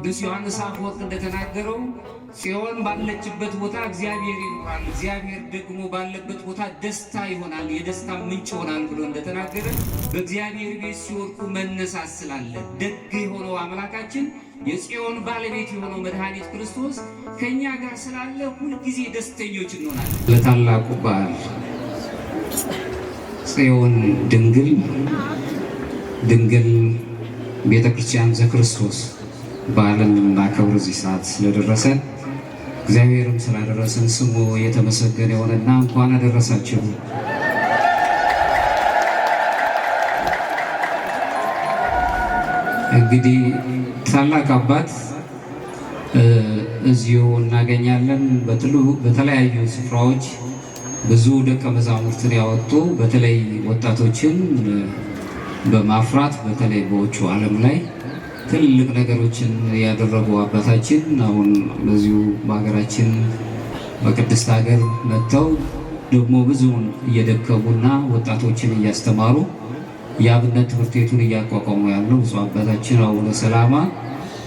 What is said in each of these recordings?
ቅዱስ ዮሐንስ አፈወርቅ እንደተናገረው ጽዮን ባለችበት ቦታ እግዚአብሔር ይኖራል፣ እግዚአብሔር ደግሞ ባለበት ቦታ ደስታ ይሆናል፣ የደስታ ምንጭ ይሆናል ብሎ እንደተናገረ በእግዚአብሔር ቤት ሲወድቁ መነሳት ስላለ ደግ የሆነው አምላካችን የጽዮን ባለቤት የሆነው መድኃኒት ክርስቶስ ከእኛ ጋር ስላለ ሁልጊዜ ደስተኞች እንሆናለን። ለታላቁ በዓል ጽዮን ድንግል ድንግል ቤተ ክርስቲያን ዘክርስቶስ በዓልን ልናከብር እዚህ ሰዓት ስለደረሰን እግዚአብሔርም ስላደረሰን ስሙ የተመሰገነ የሆነና እንኳን አደረሳችሁ። እንግዲህ ታላቅ አባት እዚሁ እናገኛለን። በተለያዩ ስፍራዎች ብዙ ደቀ መዛሙርትን ያወጡ በተለይ ወጣቶችን በማፍራት በተለይ በውጩ ዓለም ላይ ትልልቅ ነገሮችን ያደረጉ አባታችን አሁን በዚሁ በሀገራችን በቅድስት ሀገር መጥተው ደግሞ ብዙውን እየደከሙና ወጣቶችን እያስተማሩ የአብነት ትምህርት ቤቱን እያቋቋሙ ያሉ ብፁዕ አባታችን አቡነ ሰላማ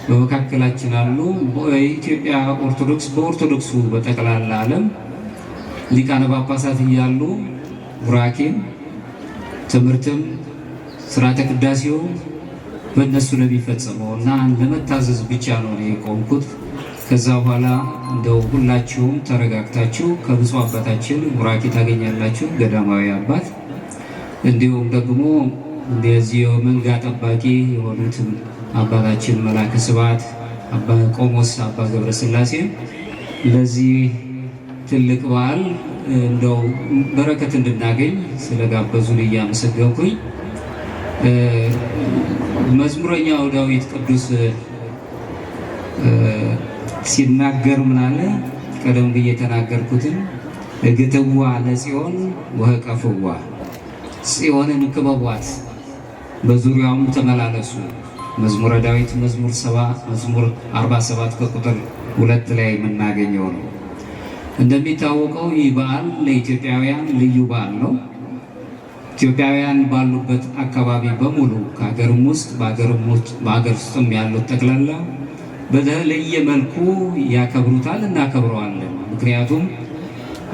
በመካከላችን አሉ። በኢትዮጵያ ኦርቶዶክስ በኦርቶዶክሱ በጠቅላላ ዓለም ሊቃነ ጳጳሳት እያሉ ቡራኬም ትምህርትም ስርዓተ ቅዳሴው በእነሱ ነው የሚፈጸመው እና ለመታዘዝ ብቻ ነው የቆምኩት። ከዛ በኋላ እንደው ሁላችሁም ተረጋግታችሁ ከብፁዕ አባታችን ቡራኬ ታገኛላችሁ፣ ገዳማዊ አባት እንዲሁም ደግሞ እንደዚህ የመንጋ ጠባቂ የሆኑት አባታችን መላከ ስብሐት አባ ቆሞስ አባ ገብረስላሴ ለዚህ ትልቅ በዓል እንደው በረከት እንድናገኝ ስለጋበዙን እያመሰገንኩኝ መዝሙረኛው ዳዊት ቅዱስ ሲናገር ምን አለ? ቀደም ብዬ የተናገርኩትን እግትዋ ለጽዮን ወህቀፍዋ፣ ጽዮንን ክበቧት በዙሪያውም ተመላለሱ። መዝሙረ ዳዊት መዝሙር 7 መዝሙር 47 ከቁጥር 2 ላይ የምናገኘው ነው። እንደሚታወቀው ይህ በዓል ለኢትዮጵያውያን ልዩ በዓል ነው። ኢትዮጵያውያን ባሉበት አካባቢ በሙሉ ከሀገርም ውስጥ በሀገር ውስጥም ያሉት ጠቅላላ በተለየ መልኩ ያከብሩታል፣ እናከብረዋለን። ምክንያቱም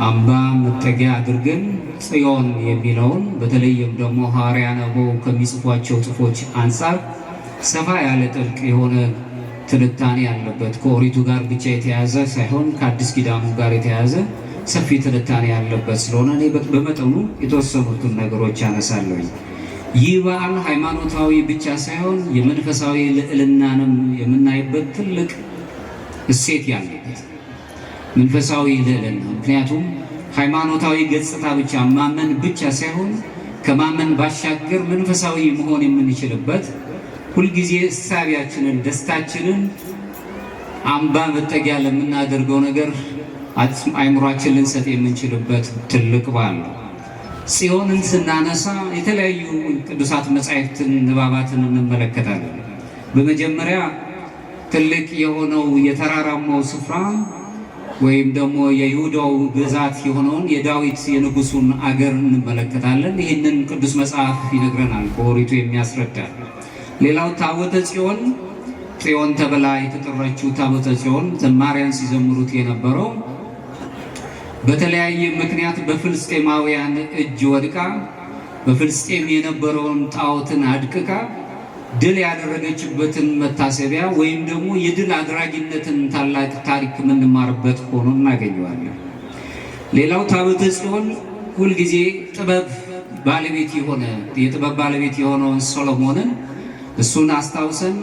አምባ መጠጊያ አድርገን ጽዮን የሚለውን በተለይም ደግሞ ሐዋርያን አበው ከሚጽፏቸው ጽሑፎች አንጻር ሰፋ ያለ ጥልቅ የሆነ ትንታኔ ያለበት ከኦሪቱ ጋር ብቻ የተያዘ ሳይሆን ከአዲስ ኪዳኑ ጋር የተያዘ ሰፊ ትንታኔ ያለበት ስለሆነ እኔ በመጠኑ የተወሰኑትን ነገሮች አነሳለሁኝ። ይህ በዓል ሃይማኖታዊ ብቻ ሳይሆን የመንፈሳዊ ልዕልናንም የምናይበት ትልቅ እሴት ያለበት መንፈሳዊ ልዕልና። ምክንያቱም ሃይማኖታዊ ገጽታ ብቻ ማመን ብቻ ሳይሆን ከማመን ባሻገር መንፈሳዊ መሆን የምንችልበት ሁልጊዜ እሳቢያችንን፣ ደስታችንን አምባ መጠጊያ ለምናደርገው ነገር አይምሯችን ልንሰጥ የምንችልበት ትልቅ በዓል ነው። ጽዮንን ስናነሳ የተለያዩ ቅዱሳት መጻሕፍትን ንባባትን እንመለከታለን። በመጀመሪያ ትልቅ የሆነው የተራራማው ስፍራ ወይም ደግሞ የይሁዳው ግዛት የሆነውን የዳዊት የንጉሱን አገር እንመለከታለን። ይህንን ቅዱስ መጽሐፍ ይነግረናል፣ በኦሪቱ የሚያስረዳ። ሌላው ታቦተ ጽዮን፣ ጽዮን ተብላ የተጠራችው ታቦተ ጽዮን ዘማሪያን ሲዘምሩት የነበረው በተለያየ ምክንያት በፍልስጤማውያን እጅ ወድቃ በፍልስጤም የነበረውን ጣዖትን አድቅቃ ድል ያደረገችበትን መታሰቢያ ወይም ደግሞ የድል አድራጊነትን ታላቅ ታሪክ የምንማርበት ሆኖ እናገኘዋለን። ሌላው ታቦተ ጽዮን ሁልጊዜ ጥበብ ባለቤት የሆነ የጥበብ ባለቤት የሆነውን ሰሎሞንን እሱን አስታውሰን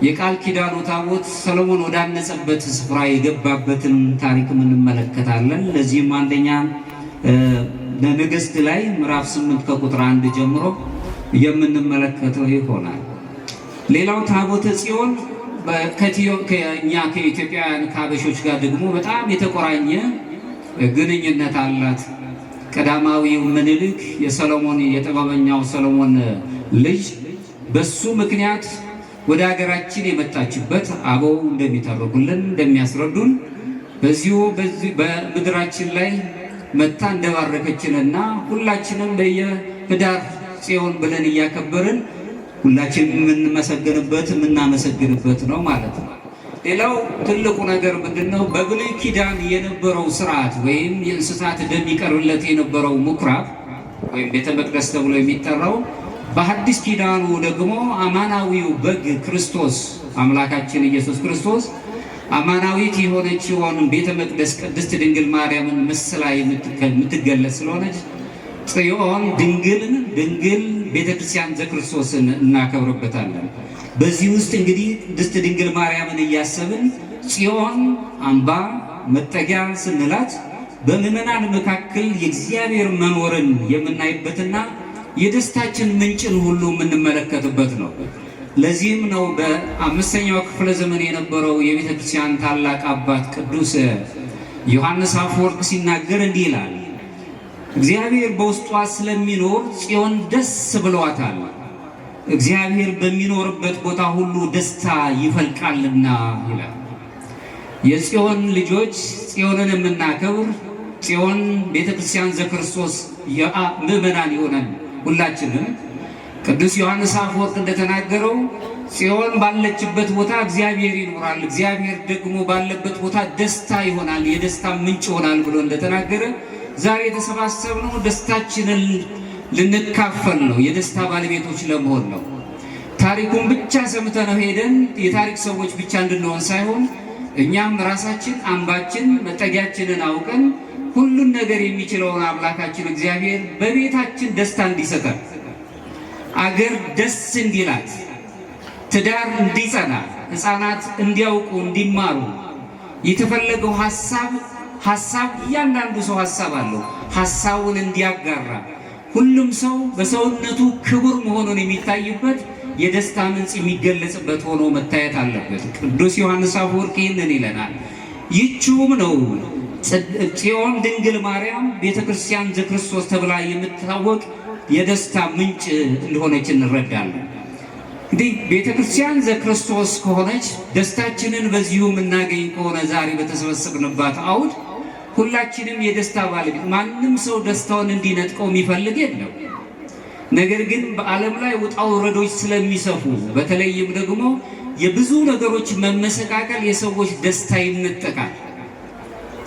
የቃል ኪዳኑ ታቦት ሰሎሞን ወዳነጸበት ስፍራ የገባበትን ታሪክ እንመለከታለን። ለዚህም አንደኛ ነገሥት ላይ ምዕራፍ 8 ከቁጥር 1 ጀምሮ የምንመለከተው ይሆናል። ሌላው ታቦተ ጽዮን ከኛ ከኢትዮጵያውያን ከአበሾች ጋር ደግሞ በጣም የተቆራኘ ግንኙነት አላት። ቀዳማዊው ምኒልክ የሰሎሞን የጥበበኛው ሰሎሞን ልጅ በሱ ምክንያት ወደ ሀገራችን የመጣችበት አበው እንደሚተርኩልን እንደሚያስረዱን በዚሁ በምድራችን ላይ መታ እንደባረከችንና ሁላችንም በየህዳር ጽዮን ብለን እያከበርን ሁላችንም የምንመሰገንበት የምናመሰግንበት ነው ማለት ነው። ሌላው ትልቁ ነገር ምንድነው? በብሉይ ኪዳን የነበረው ስርዓት ወይም የእንስሳት ደም ይቀርብለት የነበረው ምኩራብ ወይም ቤተ መቅደስ ተብሎ የሚጠራው በሐዲስ ኪዳኑ ደግሞ አማናዊው በግ ክርስቶስ አምላካችን ኢየሱስ ክርስቶስ አማናዊት የሆነችውን ቤተ መቅደስ ቅድስት ድንግል ማርያምን መስላ የምትገለጽ ስለሆነች ጽዮን ድንግልን ድንግል ቤተክርስቲያን ዘክርስቶስን እናከብርበታለን። በዚህ ውስጥ እንግዲህ ቅድስት ድንግል ማርያምን እያሰብን ጽዮን አምባ መጠጊያ ስንላት በምዕመናን መካከል የእግዚአብሔር መኖርን የምናይበትና የደስታችን ምንጭን ሁሉ የምንመለከትበት ነው። ለዚህም ነው በአምስተኛው ክፍለ ዘመን የነበረው የቤተ ክርስቲያን ታላቅ አባት ቅዱስ ዮሐንስ አፈወርቅ ሲናገር እንዲህ ይላል። እግዚአብሔር በውስጧ ስለሚኖር ጽዮን ደስ ብሏታል። እግዚአብሔር በሚኖርበት ቦታ ሁሉ ደስታ ይፈልቃልና ይላል። የጽዮን ልጆች ጽዮንን የምናከብር ጽዮን ቤተክርስቲያን ዘክርስቶስ ምዕመናን ይሆናል ሁላችንም። ቅዱስ ዮሐንስ አፈወርቅ እንደተናገረው ጽዮን ባለችበት ቦታ እግዚአብሔር ይኖራል፣ እግዚአብሔር ደግሞ ባለበት ቦታ ደስታ ይሆናል፣ የደስታ ምንጭ ይሆናል ብሎ እንደተናገረ ዛሬ የተሰባሰብነው ደስታችንን ልንካፈል ነው፣ የደስታ ባለቤቶች ለመሆን ነው። ታሪኩን ብቻ ሰምተነው ሄደን የታሪክ ሰዎች ብቻ እንድንሆን ሳይሆን እኛም ራሳችን አምባችን መጠጊያችንን አውቀን ሁሉን ነገር የሚችለውን አምላካችን እግዚአብሔር በቤታችን ደስታ እንዲሰጠን፣ አገር ደስ እንዲላት፣ ትዳር እንዲጸና፣ ሕፃናት እንዲያውቁ እንዲማሩ የተፈለገው ሐሳብ ሐሳብ እያንዳንዱ ሰው ሐሳብ አለው። ሐሳቡን እንዲያጋራ ሁሉም ሰው በሰውነቱ ክቡር መሆኑን የሚታይበት የደስታ ምንጭ የሚገለጽበት ሆኖ መታየት አለበት። ቅዱስ ዮሐንስ አፈወርቅ ይህንን ይለናል። ይህችውም ነው ጽዮን ድንግል ማርያም ቤተክርስቲያን ዘክርስቶስ ተብላ የምትታወቅ የደስታ ምንጭ እንደሆነች እንረዳለን። እንግዲህ ቤተክርስቲያን ዘክርስቶስ ከሆነች ደስታችንን በዚሁ የምናገኝ ከሆነ ዛሬ በተሰበሰብንባት አውድ ሁላችንም የደስታ ባለቤት፣ ማንም ሰው ደስታውን እንዲነጥቀው የሚፈልግ የለም። ነገር ግን በዓለም ላይ ውጣ ውረዶች ስለሚሰፉ በተለይም ደግሞ የብዙ ነገሮች መመሰቃቀል የሰዎች ደስታ ይነጠቃል፣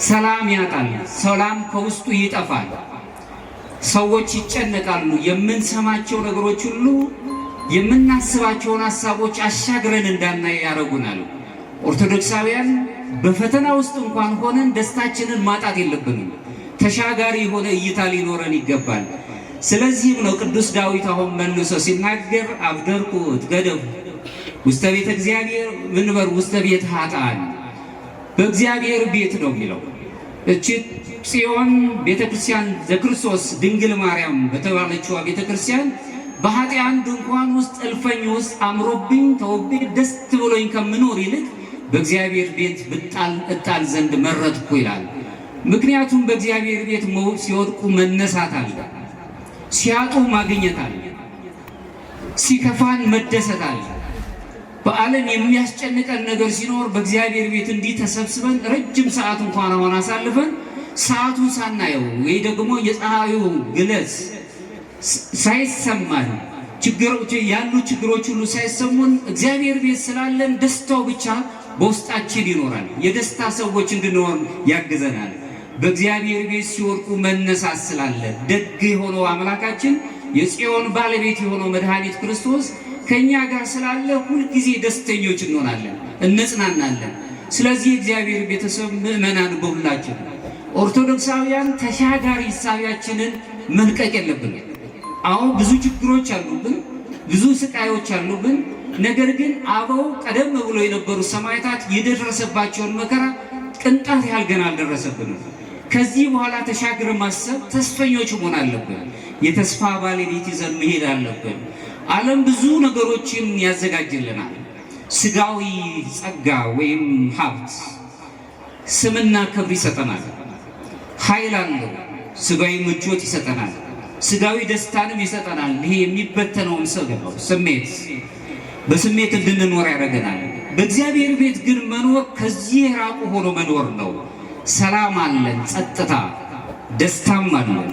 ሰላም ያጣል፣ ሰላም ከውስጡ ይጠፋል፣ ሰዎች ይጨነቃሉ። የምንሰማቸው ነገሮች ሁሉ የምናስባቸውን ሀሳቦች አሻግረን እንዳናይ ያደርጉናል። ኦርቶዶክሳውያን በፈተና ውስጥ እንኳን ሆነን ደስታችንን ማጣት የለብንም። ተሻጋሪ የሆነ እይታ ሊኖረን ይገባል። ስለዚህም ነው ቅዱስ ዳዊት አሁን መልሶ ሲናገር አብደርኩ እትገደፍ ውስተ ቤተ እግዚአብሔር ምንበር ውስተ ቤተ ኃጥአን፣ በእግዚአብሔር ቤት ነው የሚለው። እቺ ጽዮን ቤተክርስቲያን ዘክርስቶስ ድንግል ማርያም በተባለችዋ ቤተክርስቲያን በኃጥአን ድንኳን ውስጥ እልፈኝ ውስጥ አምሮብኝ ተውቤ ደስ ብሎኝ ከምኖር ይልቅ በእግዚአብሔር ቤት ብጣል እጣል ዘንድ መረጥኩ ይላል። ምክንያቱም በእግዚአብሔር ቤት ሲወድቁ መነሳት አለ፣ ሲያጡ ማግኘት አለ፣ ሲከፋን መደሰት አለ። በዓለም የሚያስጨንቀን ነገር ሲኖር በእግዚአብሔር ቤት እንዲህ ተሰብስበን ረጅም ሰዓት እንኳን አሁን አሳልፈን ሰዓቱን ሳናየው ወይ ደግሞ የፀሐዩ ግለት ሳይሰማን ያሉ ችግሮች ሁሉ ሳይሰሙን እግዚአብሔር ቤት ስላለን ደስታው ብቻ በውስጣችን ይኖራል። የደስታ ሰዎች እንድንሆን ያግዘናል። በእግዚአብሔር ቤት ሲወድቁ መነሳት ስላለ ደግ የሆነው አምላካችን የጽዮን ባለቤት የሆነው መድኃኒት ክርስቶስ ከኛ ጋር ስላለ ሁልጊዜ ደስተኞች እንሆናለን፣ እንጽናናለን። ስለዚህ የእግዚአብሔር ቤተሰብ ምዕመናን በሁላችን ኦርቶዶክሳውያን ተሻጋሪ እሳቢያችንን መልቀቅ የለብንም። አሁን ብዙ ችግሮች አሉብን፣ ብዙ ስቃዮች አሉብን። ነገር ግን አበው ቀደም ብሎ የነበሩ ሰማዕታት የደረሰባቸውን መከራ ቅንጣት ያህል ገና አልደረሰብንም። ከዚህ በኋላ ተሻግረን ማሰብ ተስፈኞች መሆን አለብን። የተስፋ ባለቤት ይዘን መሄድ አለብን። ዓለም ብዙ ነገሮችን ያዘጋጅልናል። ስጋዊ ጸጋ ወይም ሀብት፣ ስምና ክብር ይሰጠናል። ኃይል አለው። ስጋዊ ምቾት ይሰጠናል። ስጋዊ ደስታንም ይሰጠናል። ይሄ የሚበተነውን ስሜት በስሜት እንድንኖር ያደርገናል። በእግዚአብሔር ቤት ግን መኖር ከዚህ የራቁ ሆኖ መኖር ነው። ሰላም አለን፣ ጸጥታ፣ ደስታም አለን፣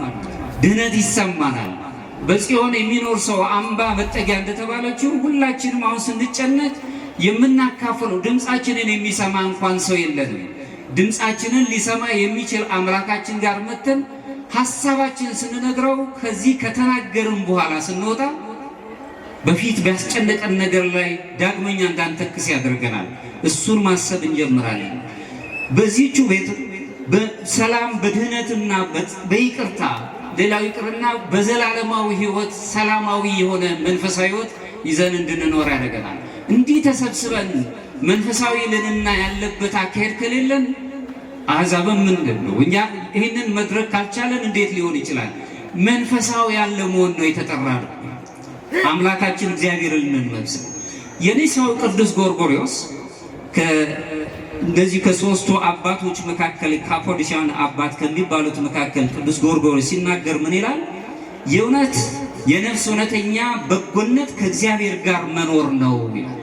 ድህነት ይሰማናል። በጽዮን የሚኖር ሰው አምባ መጠጊያ እንደተባለችው ሁላችንም አሁን ስንጨነቅ የምናካፍለው ድምፃችንን የሚሰማ እንኳን ሰው የለንም። ድምፃችንን ሊሰማ የሚችል አምላካችን ጋር መተን ሐሳባችን ስንነግረው ከዚህ ከተናገርን በኋላ ስንወጣ በፊት ቢያስጨነቀን ነገር ላይ ዳግመኛ እንዳንተክስ ያደርገናል። እሱን ማሰብ እንጀምራለን። በዚህቹ ቤት በሰላም በድህነትና በይቅርታ ሌላው ይቅርና በዘላለማዊ ሕይወት ሰላማዊ የሆነ መንፈሳዊ ሕይወት ይዘን እንድንኖር ያደርገናል። እንዲህ ተሰብስበን መንፈሳዊ ልዕልና ያለበት አካሄድ ከሌለን አሕዛብም ምንድን ነው? እኛ ይህንን መድረክ ካልቻለን እንዴት ሊሆን ይችላል? መንፈሳዊ ያለ መሆን ነው የተጠራ ነው። አምላካችን እግዚአብሔርን እንመስል። የኒሳው ቅዱስ ጎርጎርዮስ እንደዚህ ከሶስቱ አባቶች መካከል ካፖዲሲያን አባት ከሚባሉት መካከል ቅዱስ ጎርጎርዮስ ሲናገር ምን ይላል? የእውነት የነፍስ እውነተኛ በጎነት ከእግዚአብሔር ጋር መኖር ነው ይላል።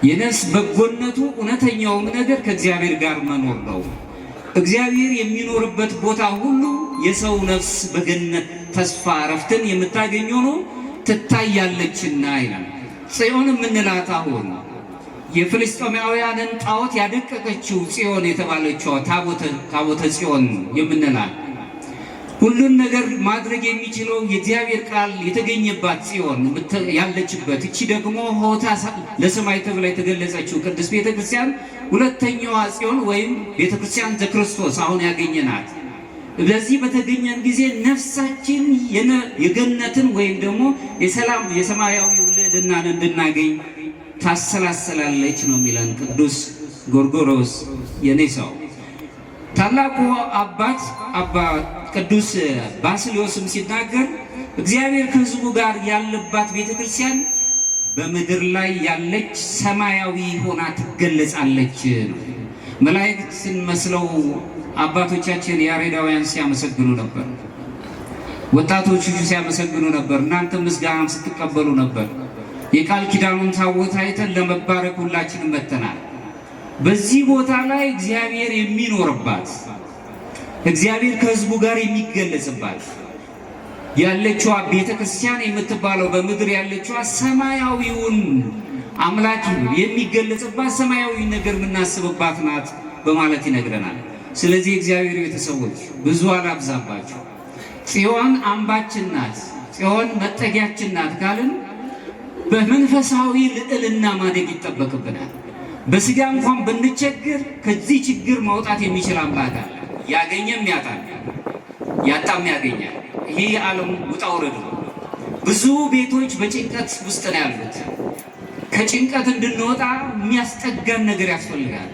የነፍስ በጎነቱ እውነተኛውም ነገር ከእግዚአብሔር ጋር መኖር ነው። እግዚአብሔር የሚኖርበት ቦታ ሁሉ የሰው ነፍስ በገነት ተስፋ እረፍትን የምታገኝ ሆኖ ትታያለችና ይላል። ጽዮን የምንላት አሁን የፍልስጤማውያንን ጣዖት ያደቀቀችው ጽዮን የተባለችው ታቦተ ጽዮን የምንላት ሁሉን ነገር ማድረግ የሚችለው የእግዚአብሔር ቃል የተገኘባት ጽዮን ያለችበት እቺ ደግሞ ሆታ ለሰማይ ተብላ የተገለጸችው ቅድስት ቤተክርስቲያን ሁለተኛዋ ጽዮን ወይም ቤተክርስቲያን ዘክርስቶስ አሁን ያገኘናት። በዚህ በተገኘን ጊዜ ነፍሳችን የገነትን ወይም ደግሞ የሰላም የሰማያዊ ልዕልናን እንድናገኝ ታሰላሰላለች ነው የሚለን ቅዱስ ጎርጎርዮስ የኒሳው። ታላቁ አባት አባ ቅዱስ ባስልዮስም ሲናገር እግዚአብሔር ከሕዝቡ ጋር ያለባት ቤተክርስቲያን በምድር ላይ ያለች ሰማያዊ ሆና ትገለጻለች ነው። መላእክትን መስለው አባቶቻችን ያሬዳውያን ሲያመሰግኑ ነበር። ወጣቶቹ ሲያመሰግኑ ነበር። እናንተ ምስጋናም ስትቀበሉ ነበር። የቃል ኪዳኑን ታቦት አይተን ለመባረክ ሁላችንም መጥተናል። በዚህ ቦታ ላይ እግዚአብሔር የሚኖርባት እግዚአብሔር ከሕዝቡ ጋር የሚገለጽባት ያለችዋ ቤተክርስቲያን የምትባለው በምድር ያለችዋ ሰማያዊውን አምላክ የሚገለጽባት ሰማያዊ ነገር የምናስብባት ናት በማለት ይነግረናል። ስለዚህ እግዚአብሔር ቤተሰቦች ብዙ አላብዛባቸው። ጽዮን አምባችን ናት፣ ጽዮን መጠጊያችን ናት ካልን በመንፈሳዊ ልዕልና ማደግ ይጠበቅብናል። በስጋ እንኳን ብንቸግር ከዚህ ችግር ማውጣት የሚችል አምላክ አለ። ያገኘም ያጣል፣ ያጣም ያገኛል። ይህ የዓለም ውጣ ውረድ ነው። ብዙ ቤቶች በጭንቀት ውስጥ ነው ያሉት። ከጭንቀት እንድንወጣ የሚያስጠጋን ነገር ያስፈልጋል።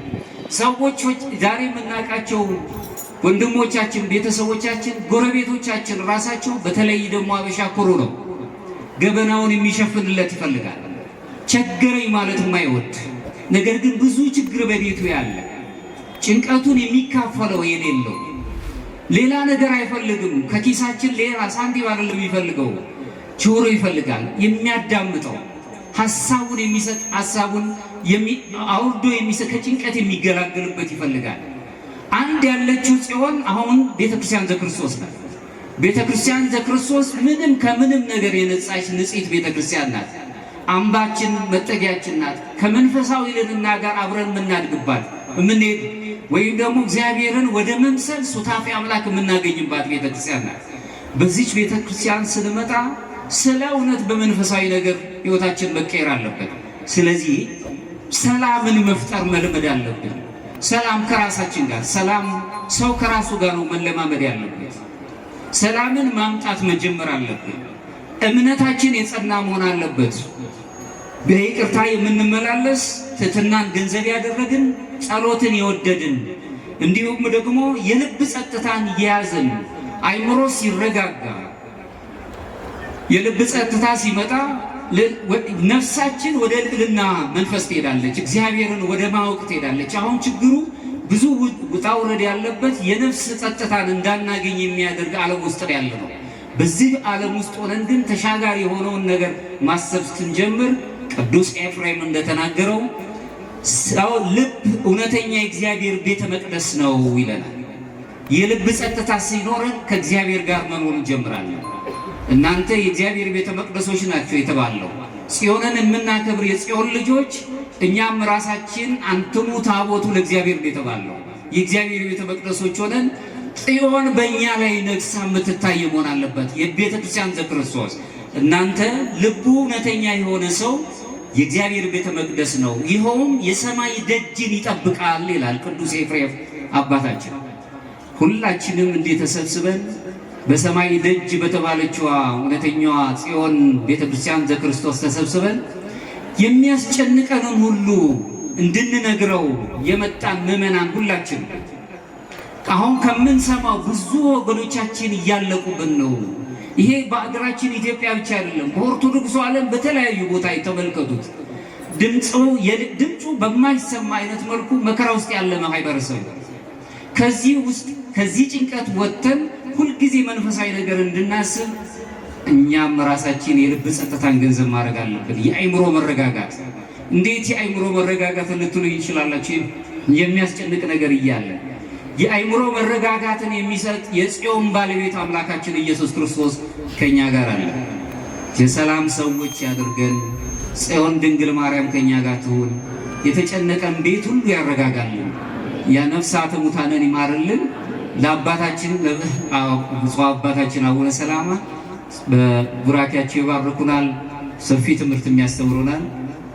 ሰዎች ዛሬ የምናውቃቸው ወንድሞቻችን፣ ቤተሰቦቻችን፣ ጎረቤቶቻችን ራሳቸው በተለይ ደግሞ አበሻ ኩሩ ነው። ገበናውን የሚሸፍንለት ይፈልጋል። ቸገረኝ ማለት የማይወድ ነገር ግን ብዙ ችግር በቤቱ ያለ ጭንቀቱን የሚካፈለው የሌለው ሌላ ነገር አይፈልግም። ከኪሳችን ሌላ ሳንቲም አይደለም የሚፈልገው፣ ጆሮ ይፈልጋል። የሚያዳምጠው ሀሳቡን የሚሰጥ ሀሳቡን አውርዶ የሚሰጥ ከጭንቀት የሚገላገልበት ይፈልጋል። አንድ ያለችው ጽዮን አሁን ቤተክርስቲያን ዘክርስቶስ ናት። ቤተክርስቲያን ዘክርስቶስ ምንም ከምንም ነገር የነጻች ንጽሕት ቤተክርስቲያን ናት። አምባችን መጠጊያችን ናት። ከመንፈሳዊ ልዕልና ጋር አብረን የምናድግባት የምንሄድ ወይም ደግሞ እግዚአብሔርን ወደ መምሰል ሱታፌ አምላክ የምናገኝባት ቤተክርስቲያን ናት። በዚች ቤተክርስቲያን ስንመጣ ስለ እውነት በመንፈሳዊ ነገር ሕይወታችን መቀየር አለበት። ስለዚህ ሰላምን መፍጠር መልመድ አለብን። ሰላም ከራሳችን ጋር፣ ሰላም ሰው ከራሱ ጋር ነው መለማመድ ያለበት። ሰላምን ማምጣት መጀመር አለብን። እምነታችን የጸና መሆን አለበት። በይቅርታ የምንመላለስ ትሕትናን ገንዘብ ያደረግን ጸሎትን የወደድን እንዲሁም ደግሞ የልብ ጸጥታን የያዝን አይምሮ ሲረጋጋ የልብ ጸጥታ ሲመጣ ነፍሳችን ወደ ልዕልና መንፈስ ትሄዳለች፣ እግዚአብሔርን ወደ ማወቅ ትሄዳለች። አሁን ችግሩ ብዙ ውጣ ውረድ ያለበት የነፍስ ጸጥታን እንዳናገኝ የሚያደርግ ዓለም ውስጥ ያለ ነው። በዚህ ዓለም ውስጥ ሆነን ግን ተሻጋሪ የሆነውን ነገር ማሰብ ስንጀምር ቅዱስ ኤፍሬም እንደተናገረው ሰው ልብ እውነተኛ የእግዚአብሔር ቤተ መቅደስ ነው ይለናል። የልብ ጸጥታ ሲኖረን ከእግዚአብሔር ጋር መኖር እንጀምራለን። እናንተ የእግዚአብሔር ቤተ መቅደሶች ናቸው የተባለው ጽዮንን የምናከብር የጽዮን ልጆች እኛም ራሳችን አንትሙ ታቦቱ ለእግዚአብሔር ነው የተባልነው። የእግዚአብሔር ቤተ መቅደሶች ሆነን ጽዮን በእኛ ላይ ነግሳ የምትታይ መሆን አለበት። የቤተ ክርስቲያን ዘክርስቶስ እናንተ ልቡ እውነተኛ የሆነ ሰው የእግዚአብሔር ቤተ መቅደስ ነው፣ ይኸውም የሰማይ ደጅን ይጠብቃል ይላል ቅዱስ ኤፍሬም አባታችን። ሁላችንም እንዲህ ተሰብስበን በሰማይ ደጅ በተባለችዋ እውነተኛዋ ጽዮን ቤተ ክርስቲያን ዘክርስቶስ ተሰብስበን የሚያስጨንቀንን ሁሉ እንድንነግረው የመጣን ምዕመናን ሁላችን አሁን ከምንሰማው ብዙ ወገኖቻችን እያለቁብን ነው። ይሄ በአገራችን ኢትዮጵያ ብቻ አይደለም፣ በኦርቶዶክሱ ዓለም በተለያዩ ቦታ የተመልከቱት ድምፁ በማይሰማ አይነት መልኩ መከራ ውስጥ ያለ ማህበረሰብ ከዚህ ውስጥ ከዚህ ጭንቀት ወጥተን ሁልጊዜ መንፈሳዊ ነገር እንድናስብ እኛም ራሳችን የልብ ጸጥታን ገንዘብ ማድረግ አለብን። የአእምሮ መረጋጋት እንዴት የአእምሮ መረጋጋት ልትሉ ይችላላችሁ? የሚያስጨንቅ ነገር እያለ የአእምሮ መረጋጋትን የሚሰጥ የጽዮን ባለቤት አምላካችን ኢየሱስ ክርስቶስ ከኛ ጋር አለ። የሰላም ሰዎች ያድርገን። ጽዮን ድንግል ማርያም ከኛ ጋር ትሁን። የተጨነቀን ቤት ሁሉ ያረጋጋልን። የነፍሳተ ሙታንን ይማርልን። ለአባታችን ብፁዕ አባታችን አቡነ ሰላማ በቡራኪያቸው ይባርኩናል። ሰፊ ትምህርት የሚያስተምሩናል።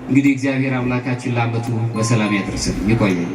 እንግዲህ እግዚአብሔር አምላካችን ለዓመቱ በሰላም ያደርሰን። ይቆየን።